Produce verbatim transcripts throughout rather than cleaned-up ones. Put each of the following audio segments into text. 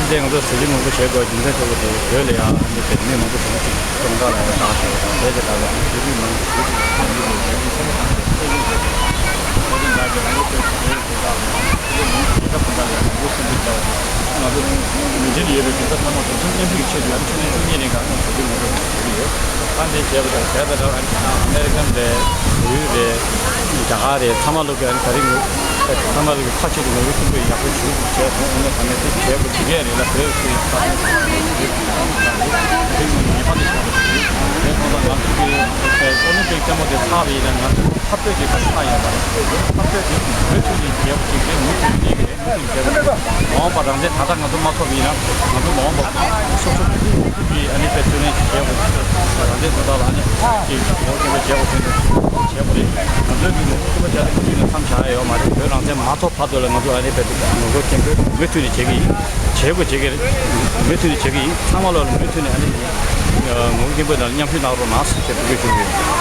དེ་ང་ཚོ་ཟས་བཅུད་མང་པོ་བྱེད་དགོས། རྒྱུ་མཚན་གཙོ་བོ་དེ་བོད་ལ་ཡང་འདི་དེ་མི་མང་པོ་ཞིག་ཅིག་སྟོང་ཕྲག་ལ་ཡང་བདག་ཞེས་པ་དང་། དེ་དེ་དག་ལ་ཟས་བཅུད་མང་པོ་ཞིག་ཅིག་ཐོན་གྱི་འདུག་དེ་དེ་ཚོ་ལ་ད་དེ་ང་ཚོ་བོད་ཀྱི་བོད་ཀྱི་ད་ལ་ཡང་དེ་མང་པོ་ཞིག་ད་ཕུན་ཚོགས་ལ་ཡང་མང་པོ་སེམས་ཤུགས་བརྒྱབ། ང་ཚོ་མི་ཆེན་ཡོད་པའི་གྲུབ་མཐའ་ཚང་མ་དོ་སེམས་མཉམ་སྐྱེད་ཀྱི་ཆེད་དུ་ཡང་ཕྱི་ལོའི་བཅུ་གཉིས་ནས་ང་ཚོ་ཟས་བཅུད་མང་པོ་བྱེད་ཀྱི་ཡོད། ད་འདི་བྱས་པ་དང་། དེ་ལྟ་ལ་ཨ་ནི་ཨ་མེ་རི་ཀན་རེད། བལ་ཡུལ་རེད། རྒྱ་གར་རེད། ཚང་མ་ལོག་གི་ཨ་ནི་ད་རིང་ཚང་མ་ལོག་གི་ཁ་ཆེ་དུ་ངོ་རྒོལ་ཆེན་པོ་ཡག་པོ་ཞུ་བྱས་སོང་། ཨ་ནི་ད་ནི་དེ་བྱས་པ་བྱེད་ཀྱི་རེད་ལ། བོད་ཀྱི་ད་དེ་ངོ་ཉེས་པ་དེ་བྱས་པ་ཞུ། དེ་སོང་ཙང་ང་ཚོ་གི་ཨོ་ལིམ་པིག་ལྟད་མོ་དེ་ཚར་བ་ཡིན་ན་ང་ཚོ་འཐབ་རྩོད་ཀྱི་ཁ་ཆག་ཡོད་པ་རེད། འཐབ་རྩོད་དེ་མུ་མཐུད་ནས་རྒྱས་པ་ཅིག་རེད། མུ་མཐུད་ནས་གནས་ཀྱི་རེད། མུ་མཐུད་ནས་རྒྱས་པ་རེད། མ་འོངས་པ་རང་བཙན་ད་ལྟ་ང་ཚོ་མ་ཐོབ་པ་ཡིན་ན་ང་ཚོ་མ་འོངས་པ་སོ་སོ་གི་ཀྱི་ཨ་ནི་དཔེ་བརྩོན་ལེན་ཞིག་བྱས་དགོས། རང་བཙན་ད་ལྟ་ལ་ཨ་ནི་ཅིག་ངོ་རྒོལ་ཆེན་པོ་བྱས་དགོས་རེད། ང་ཚོའི་གི་ངོ་རྒོལ་ཆེན་པོ་བྱས་ཏེ་མུ་མཐུད་ནས་མཚམས་བཞག་ཡ་ཡོད་མ་རེད། བོད་རང་བཙན་མ་ཐོབ་བར་དུ་ལ་ང་ཚོ་ཨ་ནི་དཔེ་ངོ་རྒོལ་ཆེན་པོ་མུ་མཐུད་ནས་བྱེད་ཀྱི་ཡིན། བྱེད་དགོས་བྱེད་ཀྱི་རེད། མུ་མཐུད་ནས་བྱེད་ཀྱི་ཡིན། ཚང་མ་ལ་མུ་མཐུད་ནས་ཨ་ནི་ངོ་རྒོལ་ཆེན་པོ་དང་མཉམ་ཞུགས་གནང་རོགས་གནང་ཞེས་འབོད་སྐུལ་ཞུ་གི་ཡོད།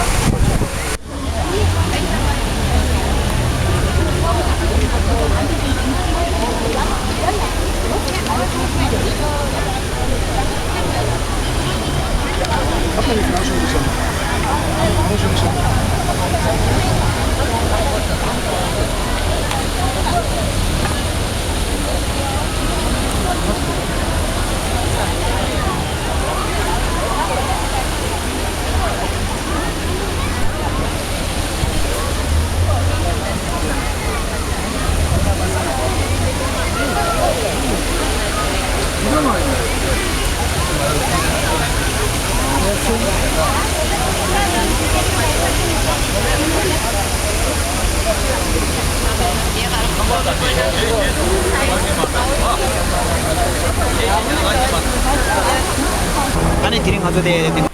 ཨ་ནི་དེ་རིང་ང་ཚོ་དེ་དེ།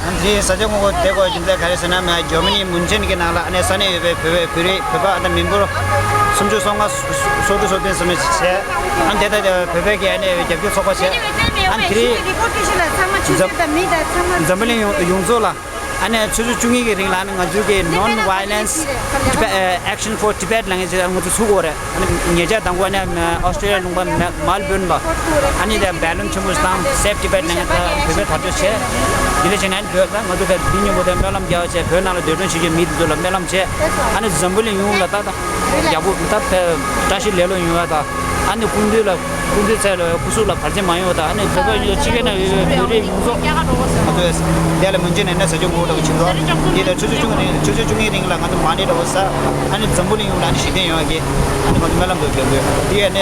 ཨ་ནི་དེ་ས་ཆ་ངོ་བོ་དེ་གོ་རྒྱུ་མཚན་ག་རེ་ཟེར་ན། མ་ཇར་མ་ནི་མུན་ཆེན་གྱི་ནང་ལ་ཨ་ནི་ས་གནས་ཡོད་པའི་བོད་པའི་བོད་རིགས་བོད་པ་ཨ་ད་མི་འབོར་སུམ་ཅུ་སོ་ལྔ་སོ་དྲུག་སོ་བདུན་ཙམ་བྱས། ཨ་ནི་དེ་ལྟར་བོད་པའི་གི་ཨ་ནི་རྒྱབ་སྐྱོར་ཚོགས་པ་བྱས། ཨ་ནི་དེ་རིང་འཛམ་བུ་གླིང་ཡོངས་རྫོགས་ལ་ཨ་ནི་ཆུ་ཚོད་བཅུ་གཉིས་ཀྱི་རིང་ལ་ཨ་ནི་ང་ཚོའི་གི་Non Violence Tibet- ཨ་Action for Tibet ལབ་མཁན་ཅིག་ང་ཚོ་ཚུགས་ཡོད་རེད། ཨ་ནི་ཉེ་ཆར་དང་པོ་ཨ་ནི་ཨོ་སི་ཀྲི་ལི་ཡའི་ལུང་པ་མེ- མལ་བོན་ལ་ཨ་ནི་དེ་བལ་ལུམ་ཆེན་པོ་ཞིག་བཏང་། Save Tibet ལབ་མཁན་ད་བོད་པའི་དར་ལྕོག་བྱས། དེ་འདྲ་བྱས་ནས་ཨ་ནི་བོད་ད་ང་ཚོ་ཕར་འདི་མཉམ་པོ་དེ་སྨོན་ལམ་རྒྱག་བྱས། བོད་ནང་ལ་སྡོད་གྲོན་བྱེད་མཁན་མི་དེ་ཚོ་ལ་སྨོན་ལམ་བྱས། ཨ་ནི་འཛམ་བུ་གླིང་ཡོངས་ལ་ད་ད་ཡག་པོ་ད་ཕར་བཀྲ་ཤིས་ལེ་ལོ་ཡོང་བ་ད། ཨ་ནི་སྐུ་མདུན་ལ་སྐུ་མདུན་ཚེ་ལ་སྐུ་གཟུགས་ལ་བར་ཆད་མ་ཡོང་བ་དང་། ཨ་ནི་བོད་པ་ཡོད་ཕྱི་རྒྱལ་ན་ཡོད་པའི་བོད་རིགས་ཡོངས་རྫོགས། ང་ཚོས་དེ་ལ་མུན་ཆེན་ནས་ན་ཟ་རྒྱུ་ངོ་ཐོག་ཕྱིན་སོང་། འདི་ལ་ཆུ་ཚོད་བཅུ་གཉིས་རིང་ཆུ་ཚོད་བཅུ་གཉིས་རིང་ལ་ང་ཚོ་མ་ཎི་འདྲ་བོ་ཟ། ཨ་ནི་འཛམ་བུ་གླིང་ཡོངས་ལ་ཨ་ནི་ཞི་བདེ་ཡོང་བ་གི་ཨ་ནི་ང་ཚོ་སྨོན་ལམ་འདུག་རྒྱག་དགོས། དེ་ཡ་ནས་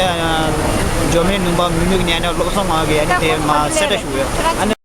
ཇར་མ་ནི་ནུས་པ་མུན་ནུས་ནས་ཨ་ནི་སློབ་ཚོགས་མང་བ་གི་ཨ་ནི་དེ་མ་གསལ་བསྒྲགས་ཞུ་གི་ཡོད། ཨ་ནི།